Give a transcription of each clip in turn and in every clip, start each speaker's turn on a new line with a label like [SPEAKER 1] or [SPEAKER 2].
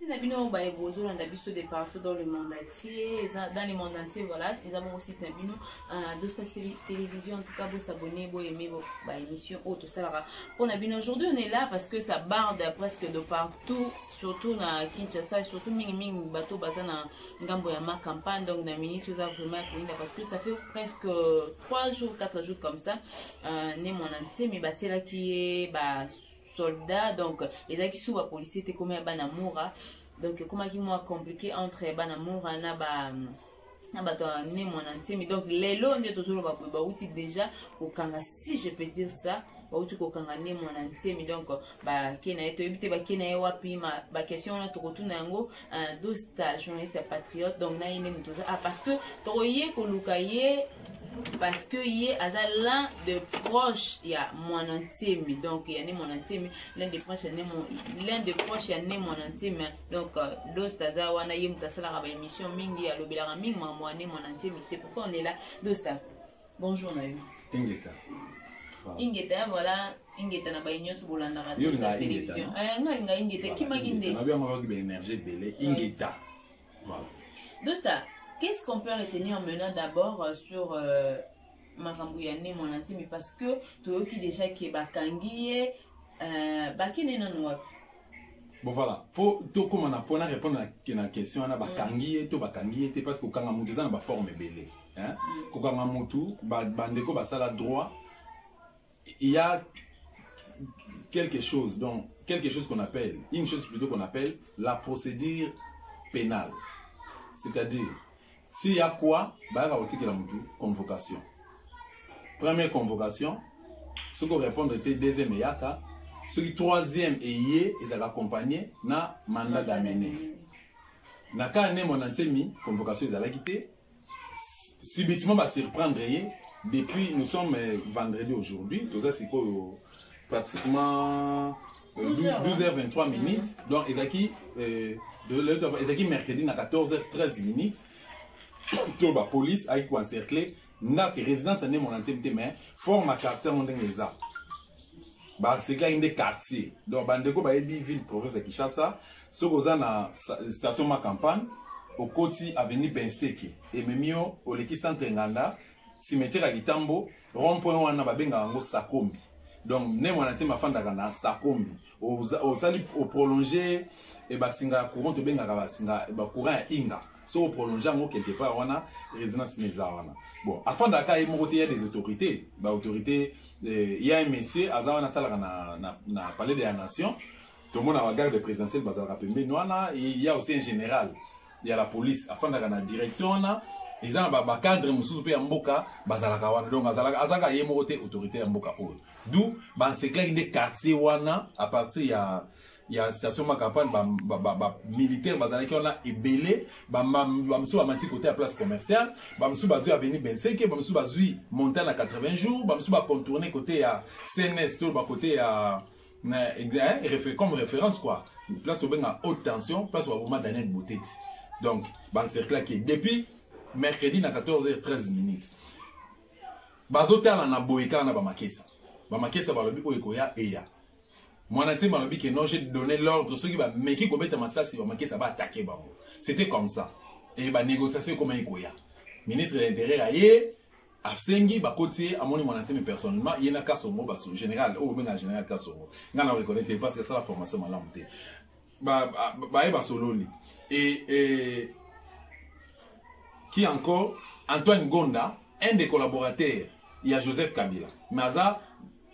[SPEAKER 1] Na bino baye bozolanda biso de partout dans le monde entier, eza dans le monde entier, voilà, eza bongo site na bino Dosta Télévision. En tout cas, bosabonner, boaimer baémission oyo tosalaka mpona bino. Aujourd'hui, on est là parce que ça barde presque de partout, surtout na Kinshasa, surtout mingimingi bato baza na ngambo ya Ma Campagne. Donc na minute oza vraiment koyinda parce que ça fait presque 3 jours, 4 jours comme ça, Ne Mwana Nsemi batielaki ye ba soldat. Donc ezalaki su bapolicier te, komi ya bana mura. Donc ekomaki mwa compliqué entre bana mura na bato ya Ne Mwana Nsemi. Donc lelo nde tozoloba boye, bauti déjà kokanga, si je peux dire ça, bauti kokanga Ne Mwana Nsemi. Donc bake na ye, toyebi te bake na ye wapi. Baquestion wana tokotuna yango Dosta, journaliste ya patriote. Donc na ye nde moto oza, ah, parce que tokoye koluka ye parce que ye aza l'un de proche ya Mwana Nsemi, donc ya Ne Mwana Nsemi, l'un de proche ya Ne Mwana Nsemi. Donc Dosta aza wana, ye moto asalaka baémission mingi, alobelaka mingi makambo ya Ne Mwana Nsemi. C'est pourquoi on est là. Dosta, bonjour na yo.
[SPEAKER 2] Ingeta.
[SPEAKER 1] Ingeta, voilà, ingeta na baye nyonso bolandaka Dosta Télévision. Nga alinga ingeta, ekimaki nde.
[SPEAKER 2] Nabi yango baki baénergie ebele. Ingeta, voilà.
[SPEAKER 1] Dosta, qu'est-ce qu'on peut retenir maintenant d'abord sur makambo ya Ne Mwana Nsemi? Parce que toyoki déjà ke bakangi ye, bakende nanu wapi?
[SPEAKER 2] Bon, voilà, po tokóma na mpona répondre na question wana, bakangi ye to bakangi ye te, parce que kokanga motu eza na baforme ebele. Kokanga motu, bandeko basala droit, il y a quelque chose, donc quelque chose qu'on appelle, une chose plutôt qu'on appelle la procédure pénale. C'est-à-dire, s'il y a quoi, bah, va la convocation. Première convocation, ce qu'on répondre était deuxième eyaka, ce qui troisième eye, ils accompagné na mandat d'amener. Na cas Ne Mwana Nsemi, convocation ezalaki te, subitement ba surprendre ye. Depuis, nous sommes vendredi aujourd'hui, toza sikoyo pratiquement 12h23 minutes. Donc ezalaki ezalaki mercredi na 14h13 minutes to bapolice ayaki koencercle ndako, résidence ya Ne Mwana Nsemi te, mais forme ya quartier yango ndenge eza, baencerclaki nde quartier. Donc bandeko bayebi ville province ya Kinshasa, soki oza na station Ma Campagne, okoti avenue Benseke, ememi yo, oleki centre Nganda, cimetière ya Kitambo, rond point wana babengaka yango Sakombi. Donc Ne Mwana Nsemi afandaka na Sakombi. Osali oprolonge basinga ya courant, tobengaka basinga bacourant ya Inga, so oprolonge yango quelque part wana, résidence na eza wana. Bon, afandaka ye moko te, ya des autorités, baautorité, ya un monsieur aza wana, asalaka na palais de la nation, tomona bagarde présidentielle bazalaka pembeni wana. Il y a aussi un général ya la police afandaka na direction wana, eza na bacadre mosusu mpe ya mboka bazalaka wana. Donc azalaka ye moko te autorité ya mboka oyo. D'où baencerclaki nde quartier wana à partir ya station Ma Campagne. Bamilitaire bazalaki wana ebele, bamosusu bamati côté ya place commerciale, bamosusu bazwi avenue Benseke, bamosusu bazwi montagne na 80 jours, bamosusu bacontourne côté ya CNS to bakote ya comme référence quoi, place tobenga haute tension, place baboma Daniel Boteti. Donc baencerclaki depuis mercredi na 14h13 minutes. Bazotala na boye kaka na bamakesa, bamakesa balobi oyo ekoya eya. Mwana Nsemi alobi ke non, j'ai donné l'ordre, soki bameki kobeta masasi, bamakesa baattaquer bango. C'était comme ça e banégociation ekomaki koya. Ministre de l'Intérieur aye, asengi bakoti ye, amoni Mwana Nsemi personnellement, ye na Kasongo, baso général oyo obenga général Kasongo, ngai na reconnaître parce que asala formation malamu te. Baye basololi et qui encore, Antoine Gonda, un des collaborateurs ya Joseph Kabila, mais aza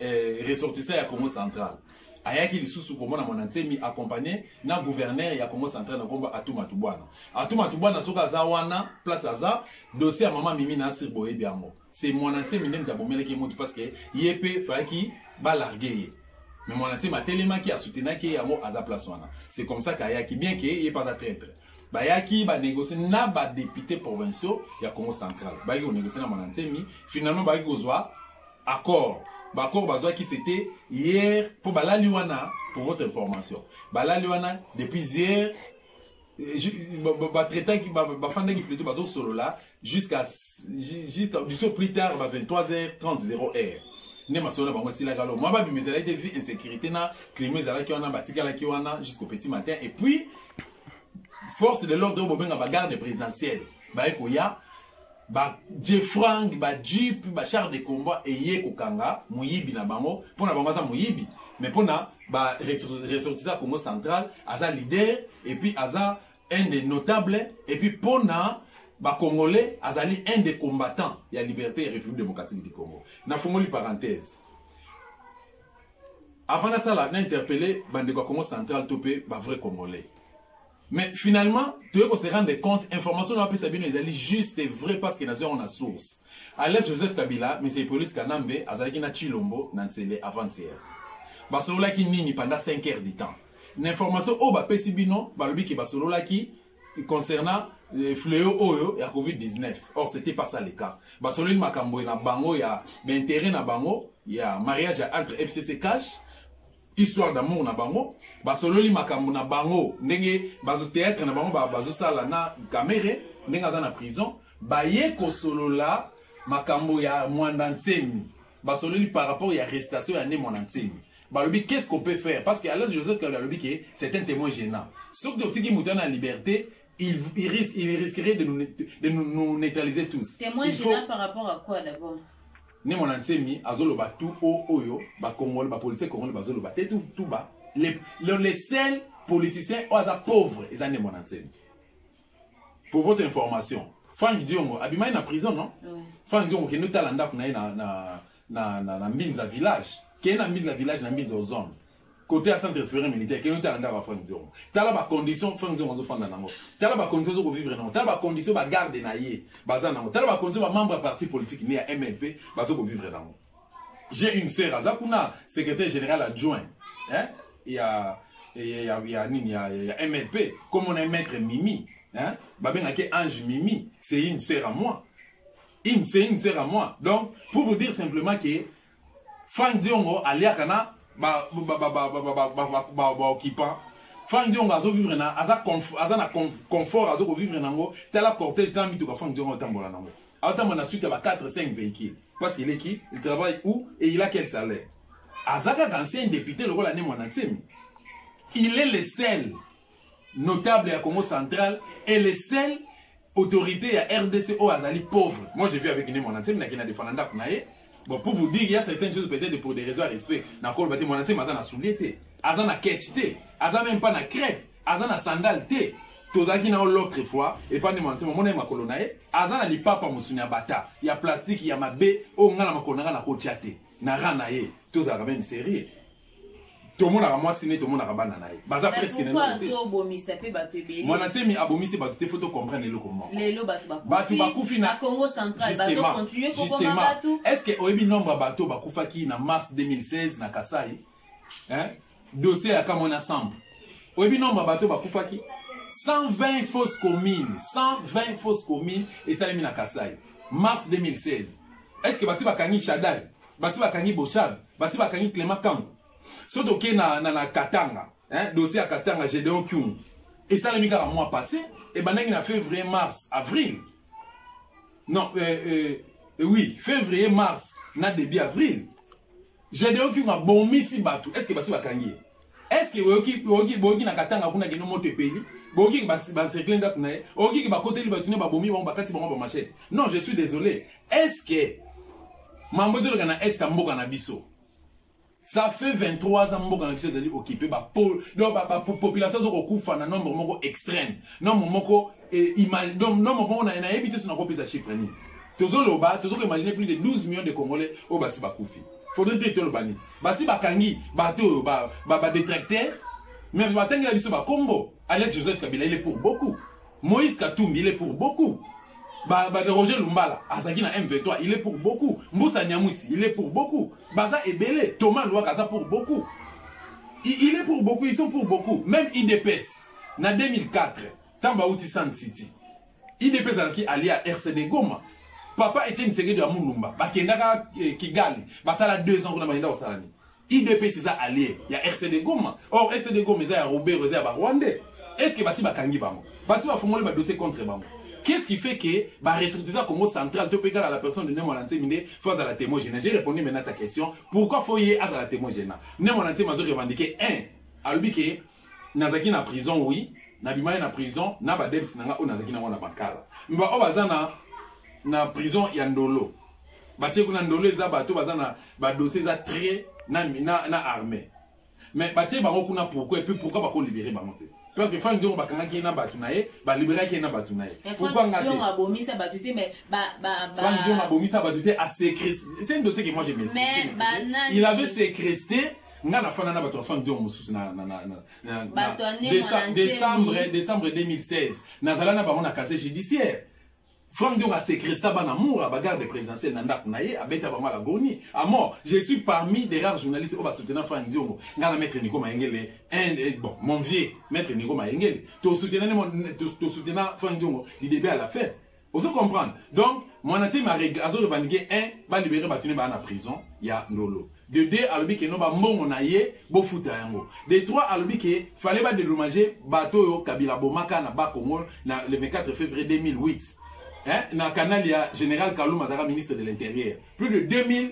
[SPEAKER 2] ressortissant ya Congo Central, ayaki lisusu komona Mwana Nsemi, accompagné na gouverneur ya Congo Central na nkombo Atou Matubwana. Atou Matubwana, soki aza wana place aza, dossier ya mama Mimi na Asir, boyebi yango, c'est Mwana Nsemi nde moto abomelaki ye motu, parce que ye mpe fayaki balarguer ye, mais Mwana Nsemi atelemaki, asoutenaki ye, yango aza place wana. C'est comme ça qu'ayaki, bien ke ye mpe aza traître. Bayaki banégocie na badéputé provinciaux ya Congo Central, bayaki konégocie na Mwana Nsemi. Finalement bayaki kozwa accord. Baaccord bazwaki, c'était hier, mpo balali wana, pour votre information, balali wana depuis hier, batraitaki, bafandaki plutôt, bazosolola jusqu'à jusqu'au plus tard ba 23h30 0 heure nde masolo na bango esilaki. Alors mwa babima ezalaki te, vu insécurité na climat ezalaki wana, batikalaki wana jusqu'au petit matin et puis Force de l'ordre oyo bobenga bagarde présidentielle baye koya, ba jefrang, bajeep, bachar de combat eye kokanga moyibi na bango. Mpo na bango aza moyibi, mais mpo na baressortissant ya Congo Central aza leader et puis aza un des notables, et puis mpo na bacongolais azali un des combattants ya liberté ya République démocratique du Congo. Nafungoli parenthèse avant nasala na interpeller bandeko ya Congo Central to mpe bavrai Congolais. Mais finalement toyei kose rendre compte, information na bapesa bino ezali juste et vrai, parce que nazwi yango na source. Alias Joseph Kabila, mais Hippolyte Kanambe azalaki na Tshilombo na Ntsele avant-hier. Basololaki nini pendant 5 heures du temps? Na information oyo bapesi bino, balobi ke basololaki concernant fléau oyo ya COVID-19. Or c'était pas ça le cas. Basololi makambo na bango ya baintérêt na bango ya mariage ya entre FCC Cash, histoire d'amour na bango. Basololi makambo na bango ndenge bazo théâtre na bango, bazosala na Kamerhe ndenge aza na prison. Baye kosolola makambo ya Mwanda Nsemi. Basololi par rapport ya arrestation ya Ne Mwanda Nsemi. Balobi qu'est-ce qu'on peut faire, parce que alias Joseph Kabila alobi ke c'est un témoin gênant. Soki totiki moto wana na liberté, il risquerait de nous neutraliser tous.
[SPEAKER 1] Témoin gênant par rapport à quoi d'abord?
[SPEAKER 2] Ne Mwanda Nsemi azoloba tout o oyo bacongolais, bapoliticien congolais bazoloba te tout, tout ba les seuls politiciens oyo aza pauvre eza Ne Mwanda Nsemi. Pour votre information, Frank Diongo abimaki na prison, non?
[SPEAKER 1] Ouais.
[SPEAKER 2] Frank Diongo, kende otala ndako na ye na Mbinza village. Kende na Mbinza village, na Mbinza Ozone, côté ya centre supérieur militaire. Kende otala ndako ya Frank Diongo. Tala bacondition Frank Diongo azofanda nango, tala bacondition azokovivre nango, tala bacondition bagarde na ye baza nango, tala bacondition bamembre ya parti politique ne ya MLP bazokovivre nango. J'ai une sœur aza kuna secrétaire général adjoint, hein, ya nini, ya MLP, comme on est maître Mimi, hein, babengaki Ange Mimi. C'est une sœur à moi, c'est une sœur à moi. Donc pour vous dire simplement que Frank Diongo aliaka na baoccupant. Frank Diongo azovivre na aza na confort, azokovivre nango. Tala cortège, tala mituka Frank Diongo atambola nango, atambola na suite ya ba 4 5 véhicules, parce qu'il est qui? Il travaille où et il a quel salaire? Aza kaka ancien député lokola Ne Mwanda Nsemi. Il est le seul notable ya Congo Central et le seul autorité ya RDC oyo azali pauvre. Moi, j'ai vu avec Ne Mwanda Nsemi, nakei na defana ndako na ye. Bon, pour vous dire, il y a certaines choses, peut-être pour des raisons à respect, nakoloba te. Mwanda Nsemi aza na soulier te, aza na ketch te, aza même pas na crête, aza na sandale te. Tozalaki na l'autre fois epa Ne Mwanda Nsemi, omona ye makolo na ye aza na lipapa mosuni ya bata ya plastique ya mabe oyo nga na makolo na nga nakotia te na ran na ye. Tozalaka même sérieux, tomonaka mwasi ne, tomonaka bana na ye baza presque.
[SPEAKER 1] Azobomisa mpe bato ebele.
[SPEAKER 2] Mwana Nsemi abomisi bato te. Faut tocomprendre eloko moko.
[SPEAKER 1] Lelo bato
[SPEAKER 2] bato bakufi
[SPEAKER 1] na Congo Central, bazocontinue kokoma bato.
[SPEAKER 2] Est ce que oyebi nombre ya bato bakufaki na mars 2016 na Kasai, hein? Dossier ya Kamwina Nsapu, oyebi nombre ya bato bakufaki? 120 fausses communes, 120 fausses communes esalemi na Kasai mars 2016. Est ce que basi bakangi Shadary, basi bakangi Boshab, basi bakangi Clément Kanku? So toke na Katanga, hein, dossier ya Katanga, Gédéon Kyungu, esalemi kaka mois passé, ebandaki na février, mars, avril, non, oui, février, mars na début avril. Gédéon Kyungu abomisi bato. Est ce que basi bakangi ye? Est ce que boyoki na Katanga kuna kende moto epeli? Boyoki bacercle ndako na ye? Oyoki bakoteli bato ne babomi bango, bakati bango bamachete? Non, je suis désolé. Est ce que mambo ezoloka na est ya mboka na biso? Ça fait 23 ans mboka na biso ezali occupé, donc bapopulation azokokufa na nombre moko extrême, nombre moko, donc nombre moko nayebi te so nakopesa chiffre nini. Tozoloba, tozokoimagine plus de 12 millions de Congolais oyo basi bakufi. Faudrait te toloba nini? Basi bakangi bato oyo badétracteur, mais batangela biso bakombo. Alias Joseph Kabila, il est pour beaucoup. Moïse Katumbi, il est pour beaucoup. Ba Roger Lumbala azalaki na M23, il est pour beaucoup. Mbusa Nyamwisi, il est pour beaucoup. Baza ebele. Thomas Luhaka aza pour beaucoup. Il est pour beaucoup, ils sont pour beaucoup. Même UDPS na 2004, ntango bauti Sun City, UDPS azalaki allié ya RCD Goma. Papa Etienne Tshisekedi ya Mulumba bakendaka Kigali, basala 2 ans kuna. Bakenda kosala nini? UDPS eza allié ya RCD Goma. Or RCD Goma eza ya Robert, eza ya barwandais. Est ce que basi bakangi bango, basi bafungoli badossier contre bango? Qu'est-ce qui fait que baressortissant Congo Central to mpe kaka la personne de Ne Mwanda Nsemi nde faut azala témoin gênant? J'ai répondu maintenant à ta question, pourquoi faut ye azala témoin gênant. Ne Mwanda Nsemi azo revendiquer un, alobi ke nazalaki na prison, oui. Nabimaki na prison na ba debts na nga oyo nazalaki nango na Makala. Mais ba oyo baza na prison ya Ndolo. Batie kuna Ndolo eza bato baza na ba dossier eza très na armée. Mais batie bango kuna pourquoi, et puis pourquoi bako libérer bango te? Parce que Franck Diongo bakangaki ye na bato na ye, ba libéraki ye na bato na ye.
[SPEAKER 1] Mais
[SPEAKER 2] Pourquoi
[SPEAKER 1] Franck
[SPEAKER 2] nga te?
[SPEAKER 1] Diongo abomisa bato te, mais ba, ba, ba
[SPEAKER 2] Franck Diongo abomisa bato te, a sécré-, c'est un dossier que moi j'ai maîtrisé.
[SPEAKER 1] Mais ba nani?
[SPEAKER 2] Il avait sécresté nga na fana na bato ya Franck Diongo mosusu na, na, na, na, na, na,
[SPEAKER 1] Bato ya Nemo na Nzembi.
[SPEAKER 2] Décembre 2016. Nazala na bango na casier judiciaire. Franck Diongo a sécresté bana Moura, ba garde présidentielle na ndako na ye, abeta bango à l'agonie, à mort. Je suis parmi des rares journalistes oyo ba soutenant Franck Diongo. Nga na maître Nico Mayengele, un, eh, bon, mon vieux maître Nico Mayengele. To soutenant mon, to, to soutenant Franck Diongo du début à la fin. Ozo comprendre. Donc, mon ati m'a réglé, azo revendiquer un, ba libérer ba tune ba na prison, ya Ndolo. De deux, alobi ke no ba mbongo na ye, bo futa yango. De trois, alobi ke fallait ba dédommager bateau yo Kabila Bomaka na ba Congo na le 24 février 2008. Hein, na canal ya Général Kalou Mazara, ministre de l'Intérieur. Plus de 2000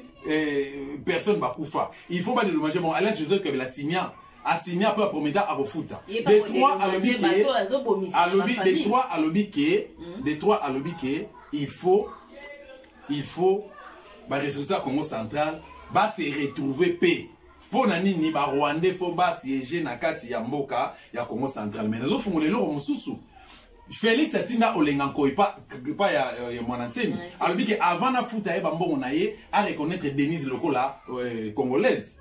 [SPEAKER 2] personnes bakoufa. Il faut pas dédommager. Bon, alias Joseph Kabila signa. A signé après promettant à refuta.
[SPEAKER 1] Il est pas
[SPEAKER 2] Des
[SPEAKER 1] pour
[SPEAKER 2] trois,
[SPEAKER 1] dédommager
[SPEAKER 2] alobi ke,
[SPEAKER 1] bateau, azo bomisa,
[SPEAKER 2] alobi,
[SPEAKER 1] ma
[SPEAKER 2] des
[SPEAKER 1] famille.
[SPEAKER 2] trois, alobi ke, des trois, alobi ke, il faut, il faut, ba responsable Congo central, ba se retrouver paix. Pour nani ni ba Rwandais faut ba siéger na kati ya mboka ya Congo central. Mais nazo fungolela eloko mosusu. Félix atinda olenga nkoi pa, pa ya, ya Mwana Nsemi.
[SPEAKER 1] Ouais,
[SPEAKER 2] Alobi ke avant na futa ye ba mbongo na ye, a reconnaître Denise Lokola congolaise.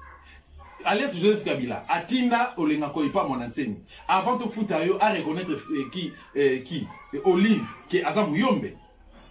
[SPEAKER 2] Alias Joseph Kabila atinda olenga nkoi pa Mwana Nsemi. Avant to futa yo a reconnaître qui Olive ke aza muyombe.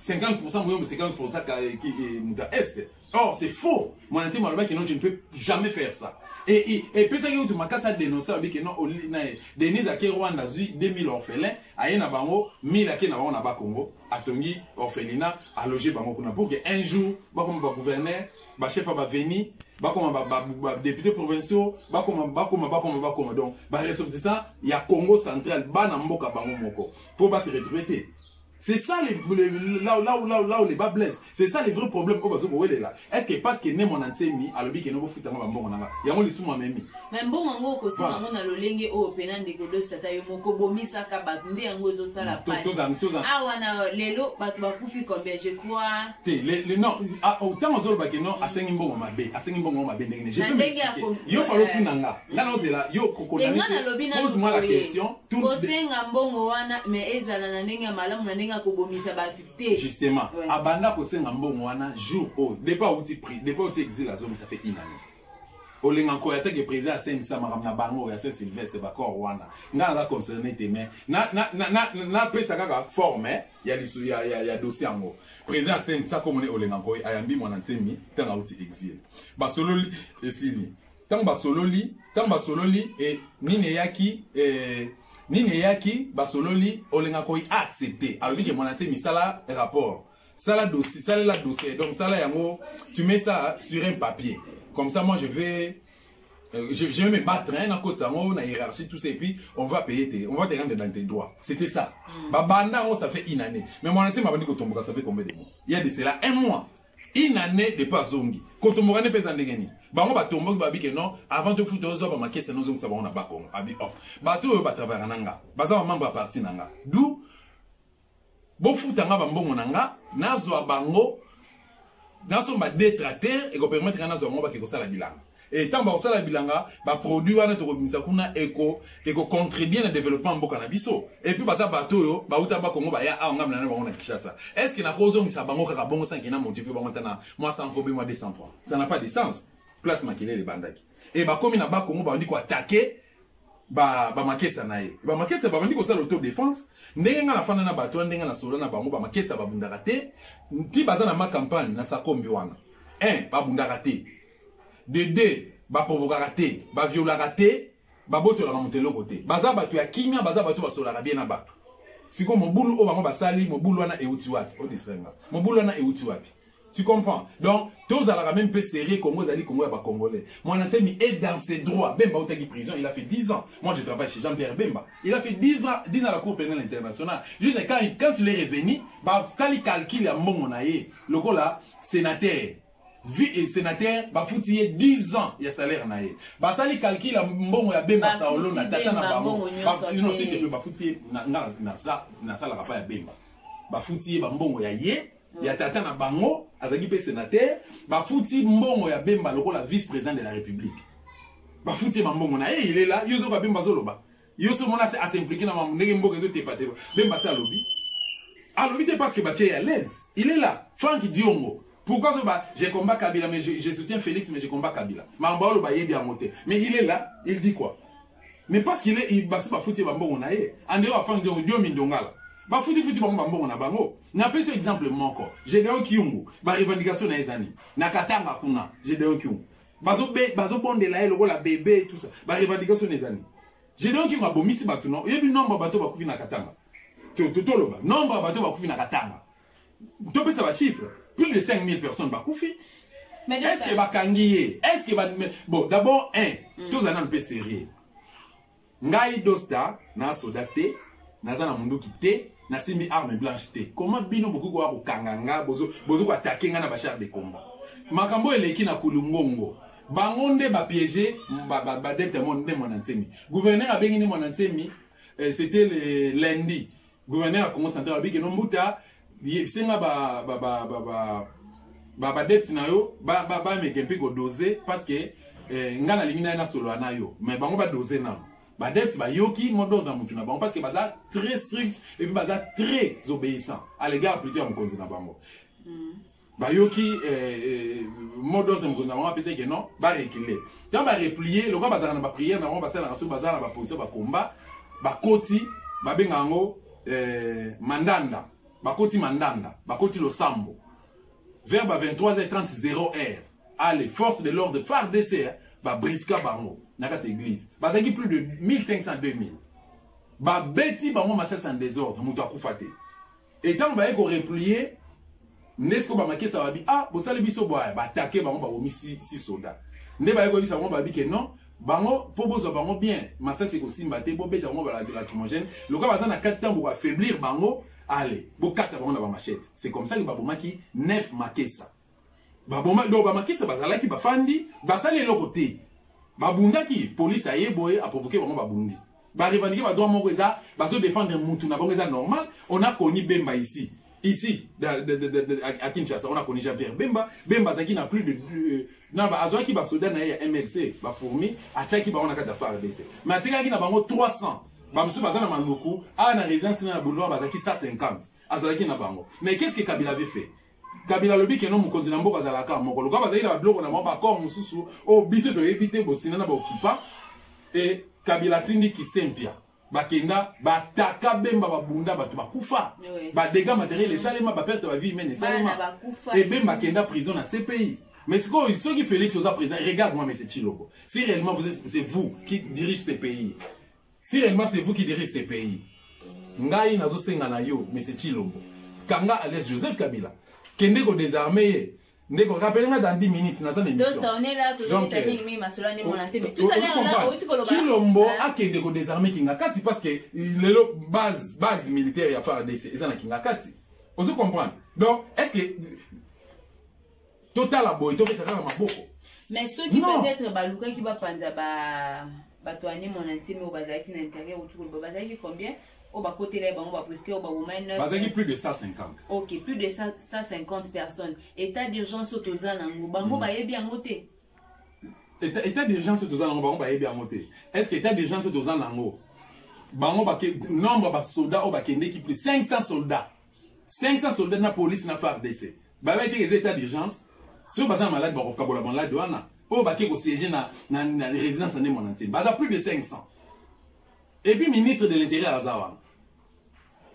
[SPEAKER 2] 50% muyombe, 50% ka qui muta est. Or c'est faux. Mwana Nsemi alobi ke non, je ne peux jamais faire ça. Et pesa ki utu makasa dénoncer alobi ke non, Oli, na, Denise ake Rwanda zui 2000 orphelins, aye na bango 1000 ake na bango na ba Congo, atongi orphelinat, a loger bango kuna pour que un jour bakoma ba gouverneur, ba chef ba veni, bakoma ba, ba, ba député provinciaux, bakoma, bakoma, bakoma, bakoma. Donc ba ressortissants ya Congo central ba na mboka bango moko pour ba se retrouver te. C'est ça les, les, là, là, là, là où les bas blessent. C'est ça les vrais problèmes. Oh, bah, c'est là. Est-ce que parce que Nemo Nansemi, alobi que nobo futa ngaba mbongo nanga. Yango lisumu amemi.
[SPEAKER 1] Mais mbongo ngo ko sima
[SPEAKER 2] Voilà.
[SPEAKER 1] ngo na lolenge o pena ndeko dos tata yo moko bomisa ka ba nde yango zo sala pasi.
[SPEAKER 2] Toza.
[SPEAKER 1] Awa na lelo bato bakufi combien je crois.
[SPEAKER 2] Te, le, le, non, ah, autant ozolo ba ke non, asengi mbongo mabe, asengi mbongo mabe ndenge ne. Je
[SPEAKER 1] Na
[SPEAKER 2] peux
[SPEAKER 1] ndenge ya
[SPEAKER 2] m'expliquer.
[SPEAKER 1] ko-
[SPEAKER 2] Yo falo kuna nga. Nga na ozela, yo koko
[SPEAKER 1] Te
[SPEAKER 2] na
[SPEAKER 1] nga
[SPEAKER 2] nete.
[SPEAKER 1] nalobi nanu
[SPEAKER 2] Pose-moi la
[SPEAKER 1] boye.
[SPEAKER 2] question. Tout
[SPEAKER 1] Kosenga mbongo wana, mais ezala na ndenge ya malamu, na ndenge ya kobomisa bato te.
[SPEAKER 2] Justement,
[SPEAKER 1] Ouais.
[SPEAKER 2] abanda kosenga mbongo wana jour oyo, depuis auti prix, depuis auti exil azongi, ça fait une année. Olenga nkoya ate ke président asenisa makambo na bango ya Saint Sylvestre bakor wana. Nga naza concerné te, mais na, na, na, na, na pesa kaka forme, hein, ya lisu, ya, ya, ya dossier yango. Président asenisa komone Olenga Nkoy, ayambi Mwana Nsemi, ntango auti exil. Basololi esili. Ntango basololi, ntango basololi, e, nini eyaki, e, nini eyaki, basololi, Olenga Nkoy a accepté. Alobi ke Mwana Nsemi sala rapport. Sala dossier, sala la dossier. Donc sala yango, tu mets ça sur un papier. Comme ça, moi, je vais me battre, hein, dans côte sango, dans hiérarchie, tout ça, et puis on va payer tes, on va te rendre dans tes droits. C'était ça. Ba banda, on, ça fait une année. Mais moi, c'est ma bande Kotomboka, ça fait combien de mois? Il y a de cela un mois. Une année de pas zongi. Kotomboka ne pèse en dengeni. Bango ba tomboki ba bi ke non, avant de foutre aux hommes, ma caisse, nous, ça va, on a ba Congo. Abi, oh. Bato, ba travailler nanga. Baza ba membre à partir nanga. D'où, bo fouta nga ba mbongo nanga, nazwa bango, nazo ba détracteur et ko permettre nazo bango ba ke kosala bilanga. Et tant ba kosala bilanga, ba produit wana to kobimisa kuna eko, eko contribuer na développement mboka na biso. Et puis baza bato yo, ba uta ba Congo ba ya awa ngamna na bango na Kinshasa. Est-ce que na kozongisa bango kaka bongo sans kina motiver bango tana moi 100 francs, moi 200 francs. Ça n'a pas de sens. Place makelele bandaki. Et ba komi na ba Congo ba ndi ko attaquer ba, ba makesa na ye. Ba makesa ba bandi kosala autodéfense. Ndenge nga na fanda na bato, ndenge na solo na bango, ba makesa ba bundaka te. Nti baza na ma campagne na sakombi wana. 1, ba bundaka te. De 2, ba provokaka te, ba violaka te, ba botolaka moto eloko te. Baza bato ya kimia, baza bato basolaka bien na bato. Siko mobulu oyo bango basali, mobulu wana euti wapi? Odisenga. Mobulu wana euti wapi? Tu comprends? Donc, tous à la même peu sérieux, Congo, Zali, Congo, ya ba Congolais. Mwana Nsemi est dans ses droits. Bemba Otaki prison, il a fait 10 ans. Moi, je travaille chez Jean-Pierre Bemba. Il a fait 10 ans, 10 ans à la Cour pénale internationale. Juste quand il est revenu, bah, ça lui calcule à Mbongo na ye. Le gars là, sénateur. Vi sénateur bafuti ye 10 ans ya salaire na ye. Basali calcul ya mbongo ya Bemba Saolo na tata na bango. Non, s'il te plaît, bafuti ye na nga na sa nasalaka pa ya Bemba. Bafuti ye ba mbongo ya ye ya tata na bango azalaki mpe sénateur. Bafuti mbongo ya Bemba lokola vice-président de la République. Bafuti ye ba mbongo na ye, il est là. Yo zoka Bemba zoloba. Yo so mona a s'impliquer na mamu ndenge mboka ezo tepa tepa. Bemba se alobi. Alobi te parce que batie à l'aise. Il est là. Franck Diongo. Pourquoi so ba je combat Kabila mais je soutiens Félix mais je combat Kabila. Mamba olo ba yebi yango te. Mais il est là, il dit quoi? Mais parce qu'il est il basi ba futi ba mbongo na ye. Ande wa Franck Diongo Diomi Ndongala. Ba futi futi bango ba mbongo na bango. Na pesi exemple moko. Gédéon Kyungu, ba revendication na ezani. Na Katanga kuna, Gédéon Kyungu. Bazo bazo bondela ye lokola bébé tout ça. Ba revendication na ezani. Gédéon Kyungu abomisi bato non. Oyebi nombre bato bakufi na Katanga. Toloba nombre bato bakufi na Katanga. Topesa ba chiffre. Plus de 5000 personnes bakufi. Est-ce que bakangi ye? Est-ce que ba bon d'abord un, tozana un peu sérieux. Ngai dosta na soda te, naza na munduki te, nasimbi arme blanche te. Comment bino bokoki koya kokanga nga, bozo bozo ko attaquer nga na ba char de combat? Makambo eleki na Kulungongo. Bango nde ba piéger ba ba ba dete mon nde mwana nsemi. Gouverneur abengi nde mwana nsemi, c'était le lundi. Gouverneur ya Congo Central abiki no mbuta senga ba ba ba ba ba ba ba dette na yo ba ba ba meke mpe ko doser parce que nga nalingi na ye nasolola na yo mais bango ba doser nano. Ba dette ba yoki mot d'ordre na mutu na bango parce que baza très strict et puis baza très obéissant à l'égard plutôt ya mokonzi na bango. Bayoki mot d'ordre mokonzi na bango apesaki ke non, ba reculer. Tant ba replier, lokola bazalaka na ba prière na bango basalaka soki baza na ba position ba combat, bakoti babenga yango mandanda, bakoti mandanda, bakoti losambo. Vers ba 23h30 0 heure, allez, force de l'ordre FARDC, hein, ba briska bango na kati église. Bazaki plus de 1500 2000. Ba beti bango masasi en désordre, moto akufa te. Et tant baye ko replier, ndesko ba makesa babi ah bosali biso boya, ba attaquer bango ba bomi si soda. Nde baye ko bisa bango babi ke non, bango po bozwa bango bien, masasi ko simba te, bo beta bango ba lacrymogène. Loka baza na 4 temps pour affaiblir bango, allez, bo kata bango na ba machette. C'est comme ça que ba bomaki 9 makesa. Ba boma donc ba makesa bazalaki bafandi, basali eloko te. Babundaki, police aye boye a provoquer bango babundi. Ba revendiquer ba droit moko eza, bazo défendre mutu na bango eza normal. On a connu Bemba ici. Ici, à Kinshasa, on a connu Jean-Pierre Bemba. Bemba azaki na plus de na ba azwaki ba soda na ye ya MLC, ba fourmi, atiaki bango na kati ya FARDC. Mais atikaki na bango 300. Ba mosusu baza na Maluku, a na résidence na boulevard bazaki 150. Azalaki na bango. Mais qu'est-ce que Kabila avait fait? Kabila alobi ke non mokonzi na mboka azalaka moko. Lokola bazalaki na ba biloko na bango, ba accord mosusu, oyo biso toyebi te, bosina na ba occupants. Et Kabila atindi Kisempia. Bakenda, bataka Bemba, babunda, bato bakufa. Ba dégâts matériels esalema, ba perte ba vie humaine esalema.
[SPEAKER 1] Bana bakufa.
[SPEAKER 2] Et Bemba kenda prison na CPI. Mais ce que ceux qui Félix oza président, regarde-moi, mais c'est Tshilombo. Si réellement vous êtes, c'est vous qui dirige ce pays. Si réellement c'est vous qui dirige ce pays. Ngai nazo senga na yo, mais c'est Tshilombo. Kanga alias Joseph Kabila. Kende ko désarmer ye. Ndeko, rappelez-moi dans 10 minutes, dans une émission.
[SPEAKER 1] Donc, on est là, tout
[SPEAKER 2] Donc,
[SPEAKER 1] le monde est là, tout le monde est là, tout à l'heure, là,
[SPEAKER 2] comprends.
[SPEAKER 1] on dit qu'on va-
[SPEAKER 2] Tshilombo
[SPEAKER 1] Hein?
[SPEAKER 2] a kende ko désarmer Kingakati parce que lelo base militaire ya FARDC, eza na Kingakati. Ozo comprendre? Donc, est-ce que total aboy, to betaka na maboko?
[SPEAKER 1] Mais ceux qui
[SPEAKER 2] Non.
[SPEAKER 1] peut-être baluka qui va panza ba bato ani mon intime ou bazalaki na intérieur ou tout le bazalaki combien? Ou ba côté là bango ba presque ou ba woman neuf.
[SPEAKER 2] Bazalaki plus de 150.
[SPEAKER 1] OK, plus de 150 personnes. État d'urgence toza nango. Bango ba yebi yango te.
[SPEAKER 2] État d'urgence toza nango, bango ba yebi yango te. Est-ce que état d'urgence toza nango? Bango ba ke nombre ba soldats ou ba kende ki plus 500 soldats. 500 soldats na police na FARDC. Ba ba été état d'urgence. Soki baza malade ba kokabola malade wana. Oyo bake ko siéger na résidence en mon entier. Baza plus de 500. Et puis ministre de l'Intérieur aza wana.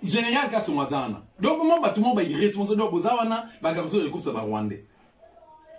[SPEAKER 2] Général Kasongo aza wana. Donc moi bato mo ba irresponsable donc boza wana ba garçon de course ba Rwandais.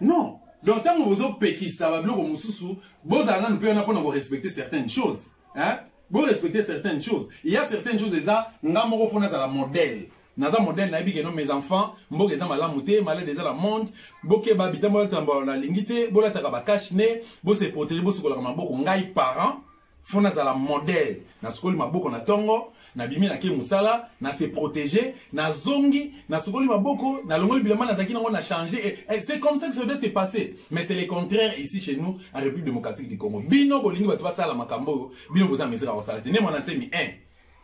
[SPEAKER 2] Non. Donc tant que bozo pekisa ba biloko mosusu, bozala nanu pe wana pona ko respecter certaines choses, hein? Bo respecter certaines choses. Il y a certaines choses eza nga moko fona za la modèle. Naza modèle na yebi ke non mes enfants mboka eza malamu te, malade eza la monde, boke ba bitambo la tamba na lingi te, bolataka ba cache-nez, bo se protéger, bo sukolaka maboko ngai parent. Faut nazala modèle. Nasukoli maboko na tongo, nabimi nake mosala, na se protéger, nazongi, nasukoli maboko, nalongoli bilamba nazalaki nango na changer. Et c'est comme ça que ça doit se passer. Mais c'est le contraire ici chez nous, en République démocratique du Congo. Bino bolingi bato basala makambo oyo, bino boza mesure ya kosala te. Ne Muanda Nsemi, un,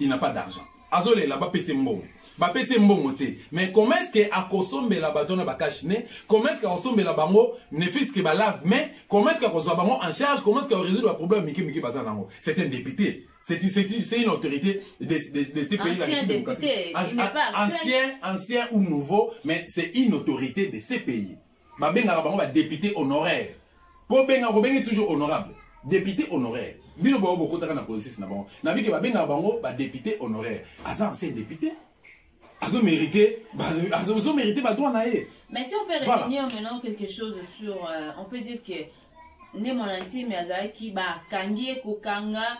[SPEAKER 2] il n'a pas d'argent. Azolela bapesi mbongo. Bapesi mbongo te. Mais comment est-ce que akosombela bato na bacache-nez? Comment est-ce que akosombela bango ne fût-ce que balave-mains? Comment est-ce qu'akozwa bango en charge? Comment est-ce qu'il résoudre ba problème mike mike baza nango? C'est un député. C'est une autorité de ces pays.
[SPEAKER 1] Ancien député, il n'est pas
[SPEAKER 2] ancien, ancien ou nouveau, mais c'est une autorité de ces pays. Babengaka bango ba député honoraire. Po benga ko bengi toujours honorable. Député honoraire. Bino ba bokotaka na processus na bango. Na bike babengaka bango ba député honoraire. Aza ancien député. Azo mérité, azo mérité ba droit na ye.
[SPEAKER 1] Mais si on peut retenir maintenant quelque chose sur, on peut dire que Ne Muanda Nsemi azalaki bakangi ye kokanga.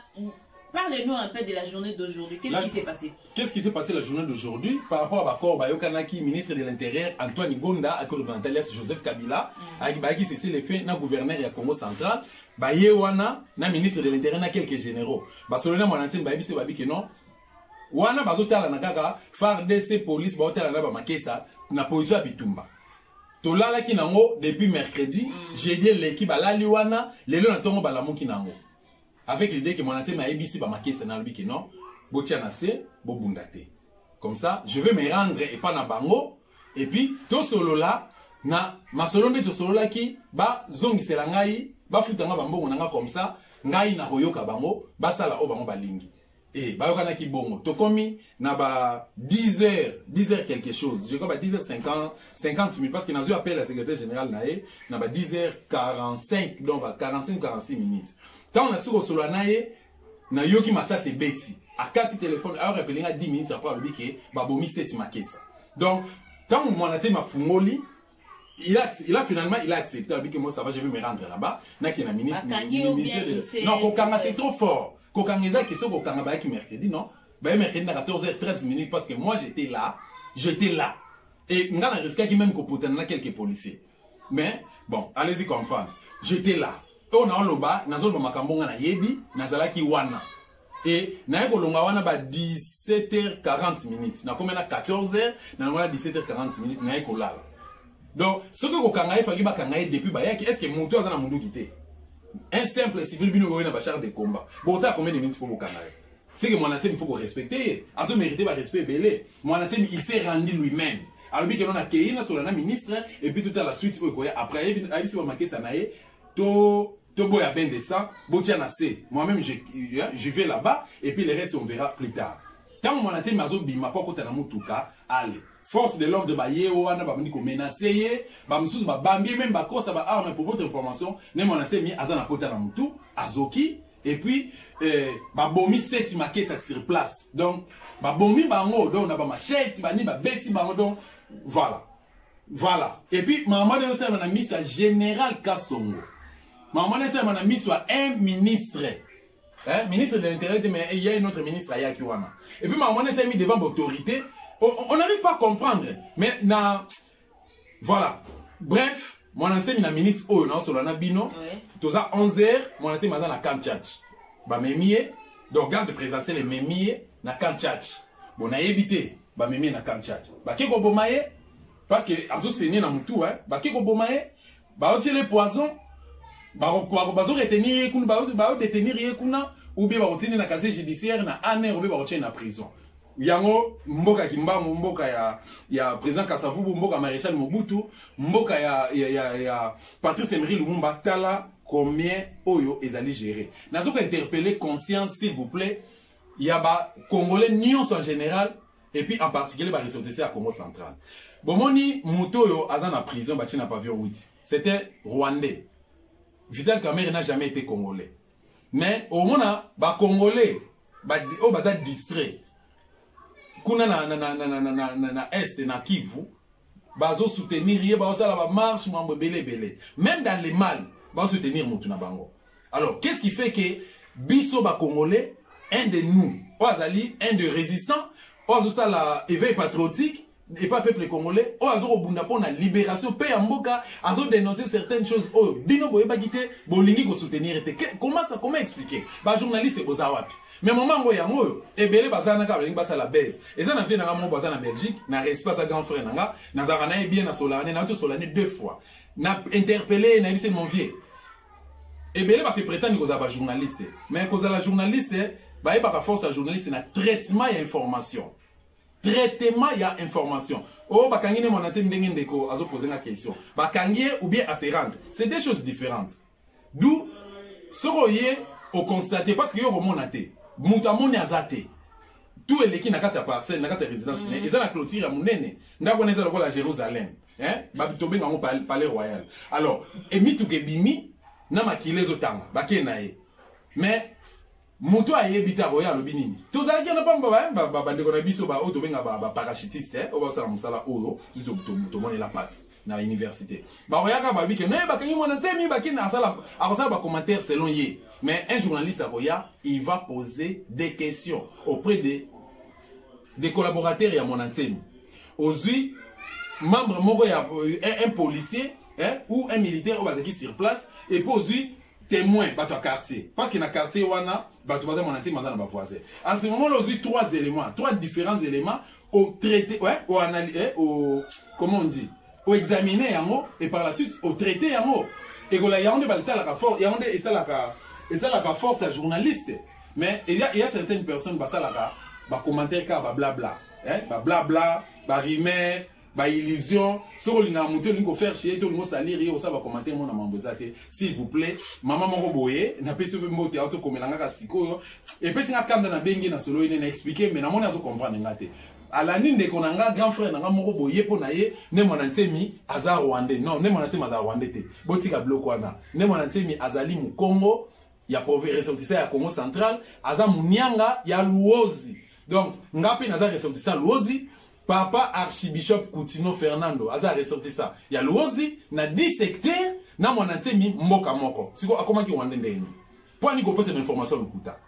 [SPEAKER 1] Parlez-nous un peu de la journée d'aujourd'hui. Qu'est-ce qui s'est passé?
[SPEAKER 2] Qu'est-ce qui s'est passé la journée d'aujourd'hui par rapport à l'accord bayokanaki, ministre de l'Intérieur Antoine Gonda, accord représentant alias Joseph Kabila, mm. Qui cessé les faits na gouverneur ya Congo central, ba ye wana na ministre de l'Intérieur na quelques généraux. Ba solona Muanda Nsemi ba yebisi ba bi que non. Wana bazotala na kaka FARDC police baotala na ba makesa na position ya bitumba. Tolalaki nango depuis mercredi, jeudi eleki balali wana, lelo na tongo balamuki nango. Avec l'idée que Muanda Nsemi ayebisi ba makesa na lobi que non, botia na se, bobunda te. Comme ça, je vais me rendre et pas na bango et puis tosolola na masolo nde tosololaki ba zongisela ngai, bafuta nga bambongo na nga comme ça, ngai na koyoka bango, basala oyo bango balingi. Et bayokanaki bongo. Tokomi na ba 10 heures, 10 heures quelque chose. Je crois ba 10 heures 50, 50 minutes parce que nazo appel la secrétaire générale na ye na ba 10 heures 45, donc ba 45 46 minutes. Tant na siko solo na ye na yoki masasi ebeti. Akati téléphone, a rappelé nga 10 minutes après alobi ke babomi 7 makesa. Donc tant Muanda Nsemi mafungoli, il a finalement il a accepté, alobi que moi ça va, je vais me rendre là-bas. Na ki na ministre,
[SPEAKER 1] Bakangi ou bien il s'est
[SPEAKER 2] Non, kokanga c'est trop fort. Kokanga eza question kokanga bayaki mercredi, non? Baye mercredi na 14h13 minutes parce que moi j'étais là, j'étais là. Et nga na risquaki même kopotana na quelques policiers. Mais bon, allez-y comprendre. J'étais là. Oyo na oloba, nazoloba makambo nga nayebi, nazalaki wana. Et naye kolonga wana ba 17h40 minutes. Nakomi na 14h, nalonga na 17h40 minutes, naye kolala. Donc, soki kokanga ye faki bakanga ye depuis bayaki, est-ce que moto aza na munduki te? Un simple civil bino boye na ba char de combat. Bon, ça combien de minutes pour kokanga ye? C'est que Muanda Nsemi, il faut qu'on respecte. Azo mérité ba respect ebele. Muanda Nsemi, il s'est rendu lui-même. Alobi que non akei na sola na ministre et puis tout à la suite oyo koya après ayebisi ba makesa na ye to to boya ben de ça botia na se. Moi-même je vais là-bas et puis le reste on verra plus tard. Tant Muanda Nsemi azobima po akota na mutuka, allez. Force de l'ordre ba ye wana ba bandi ko menacer ye, ba misusu ba bambi même ba kosa ba arme. Pour votre information, ne Muanda Nsemi aza na kota na mutu, azoki et puis babomi 7 makesa sur place. Donc babomi bango, donc na ba machette, bani ba beti bango, donc voilà. Voilà. Et puis maman de Yosef na miso ya général Kasongo. Maman de Yosef na miso ya un ministre. Hein, ministre de l'Intérieur, mais il y a un autre ministre ayaki wana. Et puis maman s'est mis devant l'autorité. On n'arrive pas à comprendre. Mais na voilà. Bref, Muanda Nsemi na minute oyo na solo na bino. Toza 11h, Muanda Nsemi aza na camp Tshatshi. Ba memie, donc garde présidentielle ememi na camp Tshatshi. Bon, na yebite, ba memie na camp Tshatshi. Ba ke koboma ye parce que azo saigner na mutu, hein. Ba ke koboma ye, ba otiele poison, ba bazo retenir ye kuna, ba détenir ye kuna ou bien ba retenir na casier judiciaire na ANR ou bien ba retenir na prison. Yango mboka Kimbangu, mboka ya président Kasavubu, mboka maréchal Mobutu, mboka ya Patrice Emery Lumumba, tala combien oyo ezali géré. Nazoka interpeller conscience, s'il vous plaît, ya ba Congolais nyonso en général et puis en particulier ba ressortissants ya Congo central. Bomoni moto oyo aza na prison, batie na pavillon 8, c'était rwandais. Vital Kamerhe n'a jamais été congolais, mais omona ba Congolais oyo baza distrait kuna na est, na Kivu, bazosoutenir ye, bazosala bamarche, mambo ebele ebele. Même dans les mal, bazosoutenir motu na bango. Alors qu'est-ce qui fait que biso bacongolais, un de nous oyo azali un de résistant, oyo azosala éveil patriotique, Epa peuple congolais oyo azo kobunda mpo na libération mpe ya mboka, azo dénoncer certaines choses oyo bino boyebaki te, bolingi kosoutenir te. Comment ça, comment expliquer? Bajournaliste boza wapi? Mais moment yango, yango oyo ebele baza na kaka balingi basala base. Eza na vie na nga moko, baza na Belgique, na respect, aza grand frère na nga, nazalaka na ye bien, nasolaka ne, nauti osola ne deux fois, na interpellé, nayebisi: "Mon vieux, ebele base prétendre kozala bajournaliste, mais kozala journaliste, bayebaka force ya journaliste na traitement ya information." Traitement ya information oyo bakangi Ne Muanda Nsemi, ndenge ndeko azopose nga question, bakangi ye ou bien ase rendre, c'est deux choses différentes. D'où soki oye oconstate, parce que yo komona te, moto amoni aza te, tout eleki na kati ya parcelle, na kati ya résidence ne eza na clôture ya monene. Ndako wana eza lokola Jérusalem, hein? Tobenga yango palais royal. Alors emituka ebimi na makili ezotanga, bakei na ye, mais moto ayebi te, akoya alobi nini? Tozalaki wana pamba. Bandeko na biso oyo tobenga baparachutiste, oyo basala mosala oyo biso tomonela mpasi na université, bakoyaka babi ke noye bakangi Muanda Nsemi, bakende, akosala bacommentaire selon ye. Mais un journaliste akoya, il va poser des questions auprès des collaborateurs ya Muanda Nsemi. Ozwi membre moko ya un policier, hein, ou un militaire oyo bazalaki sur place, et puis ozwi témoin, bato ya quartier, parce que na quartier wana bato baza, Muanda Nsemi aza na bavoisin. En ce moment là, ozwi trois éléments, trois différents éléments, au traité, ouais, au analyse, au, comment on dit, oexamine yango et par la suite otraite yango. Ekola yango nde balitalaka fort, yango nde esalaka force ya journaliste. Mais il y a certaines personnes basalaka bacommentaire kaka bablabla, hein, bablabla, barumeur, baillusion. Soki olingaka motu, olingi kofaire chier te, olingi osalir ye, osala bacommentaire mona mambo eza te. S'il vous plaît, mama moko boye napesi mpe mbote, auti okomela nga kaka sikoyo, epesi nga kanda, nabengi na solo ye, na expliqué, mais namoni azocomprendre nga te. Alandi ndeko na nga, grand frère na nga moko boye, mpo na ye Ne Muanda Nsemi aza rwandais. Non, Ne Muanda Nsemi aza rwandais te, botika biloko wana. Ne Muanda Nsemi azali mokongo ya ressortissant ya Congo Central, aza monianga ya Luozi. Donc nga mpe naza ressortissant Luozi. Papa Archibishop Kutino Fernando aza ressortissant ya Luozi na 10 secteur na Muanda Nsemi mboka moko. Siko akomaki rwandais ndenge mpo ani kopesa bainformation lokuta?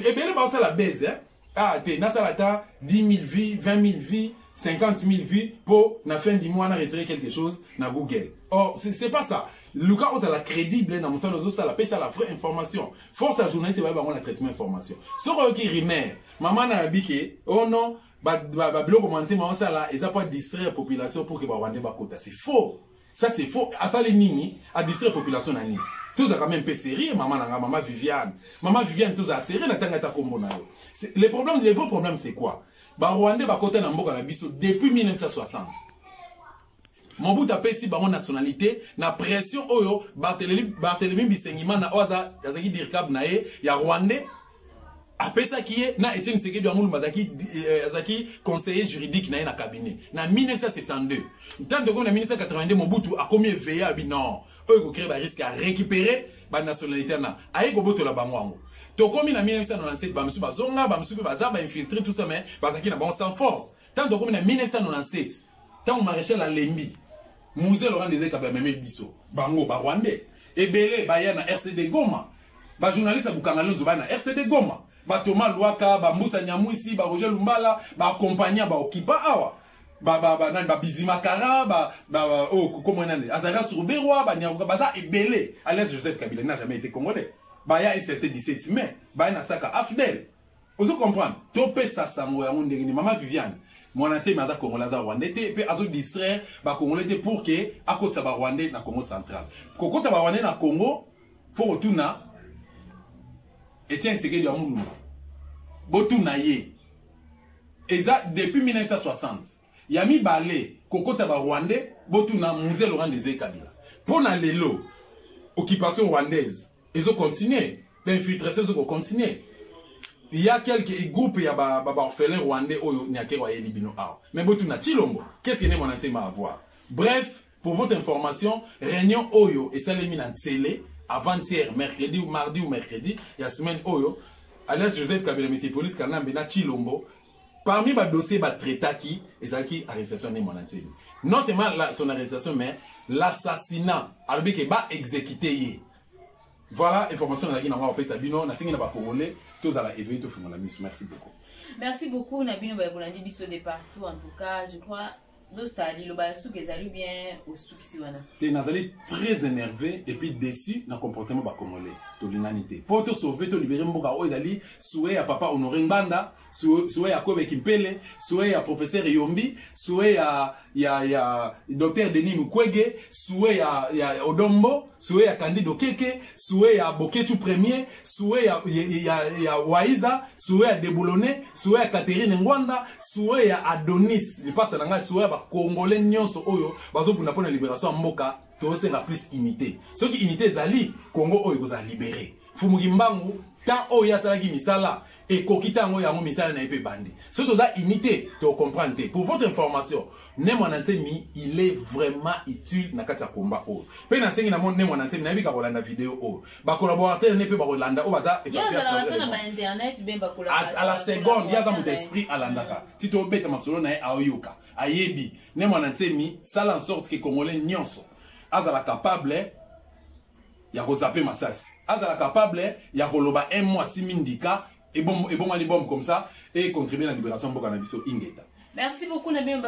[SPEAKER 2] Ebele baosala base, eh? Ah te, nasala ata 10 000 vues, 20 000 vues, 50 000 vues mpo na fin du mois na retirer quelque chose na Google. Or c'est pas ça. Luka ozala crédible na mosala ozosala, pesa la vraie information. Force ya journaliste, baye bango na traitement information. Soki oyoki rumeur, mama na yabi ke oh non, babiloko Muanda Nsemi osala eza po distraire population pour que barwandais bakota, c'est faux. Ça, c'est faux. Asali nini? Adistraire population na nini? Tozalaka même mpe sérieux. Mama na nga, mama Viviane, mama Viviane, tozala sérieux na ntango ata kombo na yo. Les problèmes, les vrais problèmes, c'est quoi? Barwandais bakota na mboka na biso depuis 1960. Mobutu apesi bango nationalité na pression oyo Barthelemy Bisengimana, oyo azalaki dircab na ye ya rwandais, apesaki ye na Etienne Tshisekedi wa Mulumba, azalaki conseiller juridique na ye na cabinet na 1972. Ntango tokomi na 1982, Mobutu akomi éveillé, abi non, oyo ekocréer barisque ya récupérer banationalité na aye kobotola bango yango. Tokomi na 1997, bamisusu bazonga, bamisusu mpe baza bainfiltré, tout ça, mais bazalaki na bango sans force. Ntango tokomi na 1997, ntango maréchal alembi, Mzee Laurent Désiré Kabila amemi biso bango barwandais ebele baya na RCD Goma. Bajournaliste ya Bukanga Lonzo baya na RCD Goma, batoma Lwaka, bambusa Nyamwisi, baroger Lumbala, baakompagna baokipa awa, nani, babizimakara, oyo kombo nani, Azarias Ruberwa, banyaruka, baza ebele. Alias Joseph Kabila n'a jamais été congolais. Baya un certain 17 mai, baya na saka AFDL. Ozo comprendre? Topesa sango yango ndenge nini? Mama Viviane, Muanda Nsemi aza congolais, aza rwandais te, mpe azodistraire bacongolais te pour ke akotisa barwandais na Congo Central. Kokota barwandais na Congo, fo kotuna Etienne Tshisekedi ya Mulumba, botuna ye, eza depuis 1960. Ya mibale, kokota barwandais, botuna Mzee Laurent Désiré Kabila. Mpo na lelo occupation rwandaise ezocontinue, bainfiltration ezokocontinue. Il y a quelques groupes ya baorphelin ba rwandais oyo Nyakero ayeli bino awa, mais botuna Tshilombo, qu'est ce que Ne Muanda Nsemi a avoir? Bref, pour votre information, réunion oyo esalemi na Ntsele avant-hier, mercredi ou mardi ou mercredi ya semaine oyo, alias Joseph Kabila, monsieur Hippolyte Kanambe na Tshilombo, parmi badossier batraitaki ezalaki arrestation Ne Muanda Nsemi. Non seulement son arrestation, mais l'assassinat, alobi ke baexécute ye. Voilà information nazalaki nango apesa bino. Nasengi na bacongolais tozala éveillé, tofungola miso. Merci beaucoup.
[SPEAKER 1] Merci beaucoup na bino bayekolandi biso de partout. En tout cas, je crois Dosta, liloba ya suka ezali bien osukisi wana.
[SPEAKER 2] Te, nazali très énervé et puis déçu na comportement bacongolais. Tolingani te mpo tosauve, tolibere mboka oyo. Ezali souhait ya papa Honoré Ngbanda, souhait ya Kobe Kimpele, souhait ya professeur Yombi, souhait ya docteur Denis Mukwege, souhait ya Odombo, souhait ya Candide Okeke, souhait ya Boketu premier, souhait ya Waiza, souhait ya Deboulone, souhait ya Catherine Ngwanda, souhait ya Adonis lipasa na ngai, souhait ya bacongolais nyonso oyo bazobunda mpo na libération ya mboka. Tosenga plus unité. Soki unité ezali, Congo oyo ekozala libéré. Fumuki mbangu temps oyo asalaki misala ekoki ntango yango misala na ye mpe ebandi. Soki toza unité, tocomprendre te. Pour votre information, Ne Mwana Nsemi, il est vraiment utile na kati ya komba oyo. Mpe nasengi na Ne Mwana Nsemi, nayebi ka kolanda video oyo, bacollaborateur ne mpe bakolanda oyo baza à la seconde. Ye aza moto esprit, alandaka ti tobeta masolo na ye, aoyoka, ayebi. Ne Mwana Nsemi, sala en sorte ke Congolais nyonso azala capable ya kozape masasi, azala capable ya koloba un mois asimi ndika ebongwani bombe comme ça et contribuer na libération mboka na biso. Ingeta.
[SPEAKER 1] Merci beaucoup na bino.